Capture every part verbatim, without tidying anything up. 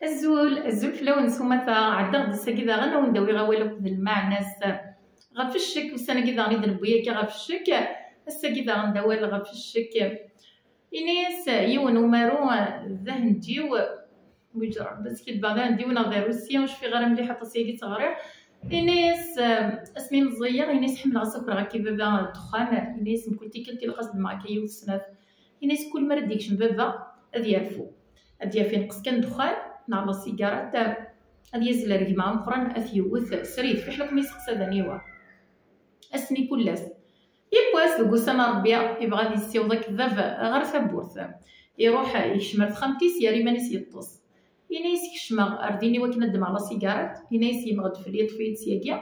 Azul, azul fell-awen s umata. Ɛeddaɣ-d ass-agi daɣen a wen-d-awiɣ awal akked lmeɛna-s ɣef ccek. Ussan-agi daɣen i d-newwi akka ɣef ccek. Ass-agi daɣen d awal ɣef ccek. Ini-as yiwen umaru d ahendiw, wid Rebbi, askiddbeɣ d ahendiw neɣ d arusi, ur cfiɣ ara mliḥ aṭas yagi tt-ɣriɣ. Ini-as, asmi meẓẓiyeɣ, ini-as ḥemmleɣ ad s-akreɣ akka i baba ddexxan. Ini-as mkul tikkelt ilaq ad s-ddmeɣ akka yiwet snat. Ini-as kul mi ara d-yekcem baba ad yerfu, ad d-yaf ineqqes kan ddexxan neɣ la cigarette, ad yazzel ar gma ameqqran ad t-yewwet srid, fiḥel akk ma yesteqsa d aniwa. Ass-nni kul ass. Yiwwas deg ussan n Rebbi yebɣa ad yessiweḍ akebbab ɣer tawwurt. Iruḥ yekcem ar texxamt-is, yerra iman-is yeṭṭes. Ini-as kecmeɣ ar din i wakken ad ddmeɣ la cigarette. Ini-as yemɣed fell-i, yeṭṭef-iyi-d syagi.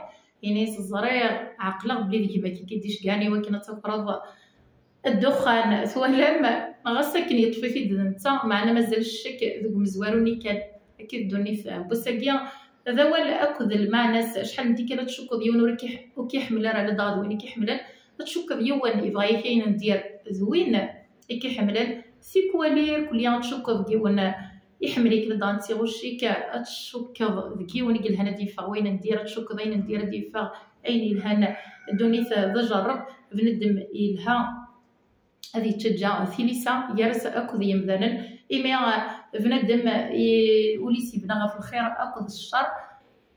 Ini-as ẓriɣ, ɛeqleɣ belli d gma-k i k-id-icegɛen i wakken ad takreḍ ddexxan, twalam, ɣas akken yeṭṭef-it-id d netta, meɛna mazal ccek deg umezwaru-nni kan. Akka i d ddunit n wass-agi, d awal akked lmeɛna-s. Acḥal n tikkal ad tcukkeḍ yiwen ur k-, ur k-iḥemmel ara, ladɣa d win i k-iḥemmlen, ad tcukkeḍ yiwen yebɣa-yak ayen n dir d win i k-iḥemmlen. Tikwal irkelli ad tcukkeḍ deg yiwen iḥemmel-ik, ladɣa netta iɣucc-ik, ad tcukkeḍ deg yiwen i yelhan ad yeffeɣ wayen n dir, ad tcukkeḍ ayen n dir ad yeffeɣ ayen yelhan. Ddunit d ajerreb, bnadem yelha ad yettaǧǧa tilisa gar-s akked yemdanen, imi bnadem i-, ul-is yebna ɣef lxir akked ccer,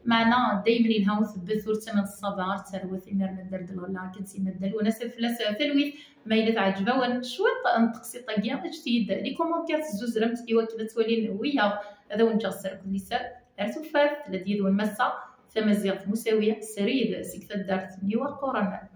meɛna daymen yelha utebbet, ur ttamen ṣṣaba ar tterwet, imiren ad d-terr lɣella akken s-yenna Dda Lwennas, ad fell-as talwit. Ma yella teɛǧeb-awen cwiṭ n teqsiṭ-agi, ǧǧet-iyi-d les commentaires tezzuzrem-t i wakken ad twalin wiyaḍ. Ad awen-ǧǧeɣ sser akked liser, ar tufat, tella-d yid-wen massa tamaziɣt Musawi srid seg taddart n Iwaqquren.